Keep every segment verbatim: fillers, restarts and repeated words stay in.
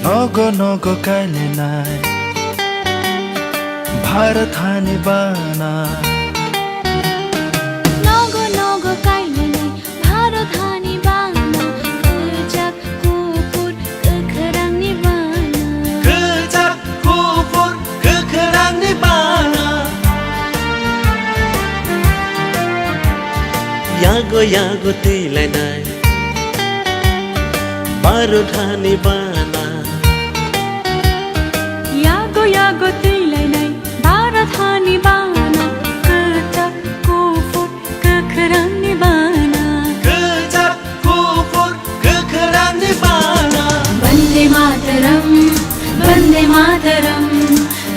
Nogo nogo kailainai Bharat hani bana. Nogo nogo kailainai Bharat hani bana. Kwchak kuphur kwkhrangni bana. Kwchak kuphur kwkhrangni bana. Yago yago twilainai Bharat hani bana. Yago yago twilainai Bharat hani bana. Kwchak kuphur kwkhrangni bana. Kwchak kuphur kwkhrangni bana. Vande Mataram, Vande Mataram,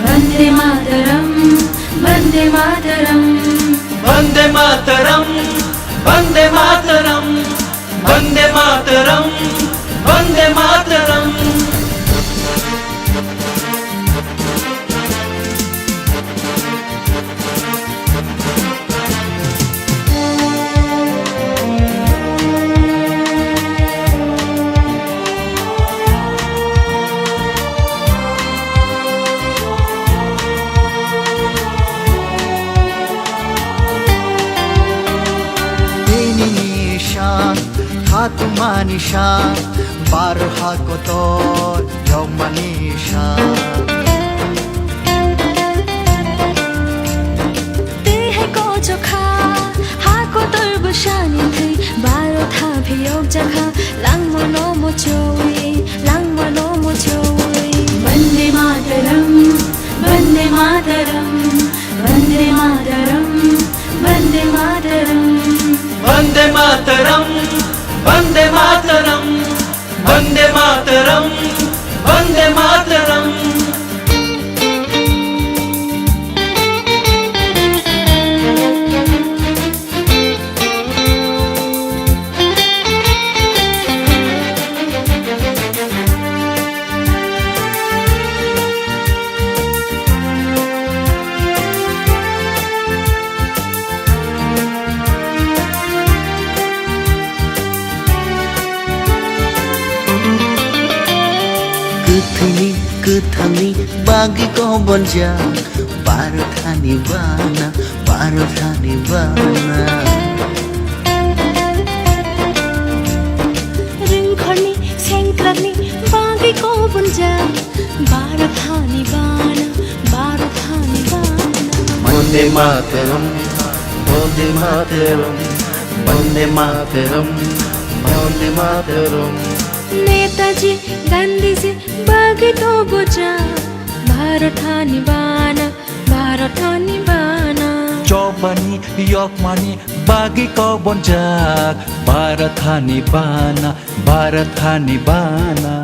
Vande Mataram, Vande Mataram. Vande Mataram, Vande Mataram, Vande Mataram, Vande Mataram. Tini ni san, khatumani san, bar ha kotor, yokmani san. Twi hai kochokha, ha kotor bwsani thwi, Bharat ha phiyok jakha, langmano mochoi, langmano mochoi. Vande Mataram, Vande Mataram, Vande Mataram, Vande Mataram. Vande Mataram, Vande Mataram, Vande Mataram, Vande Mataram. Kwthwini kwthangni bagwi kobonjak Bharat hani bana, Bharat hani bana. Rwngkhorni sengkrakni bagwi kobonjak Bharat hani bana, Bharat hani bana. Vande Mataram, Vande Mataram, Vande Mataram, Vande Mataram. Netaji Gandhiji bagwi kobonjak Bharat hani bana, Bharat hani bana. Chobani yokmani bagwi kobonjak Bharat hani bana, Bharat hani bana.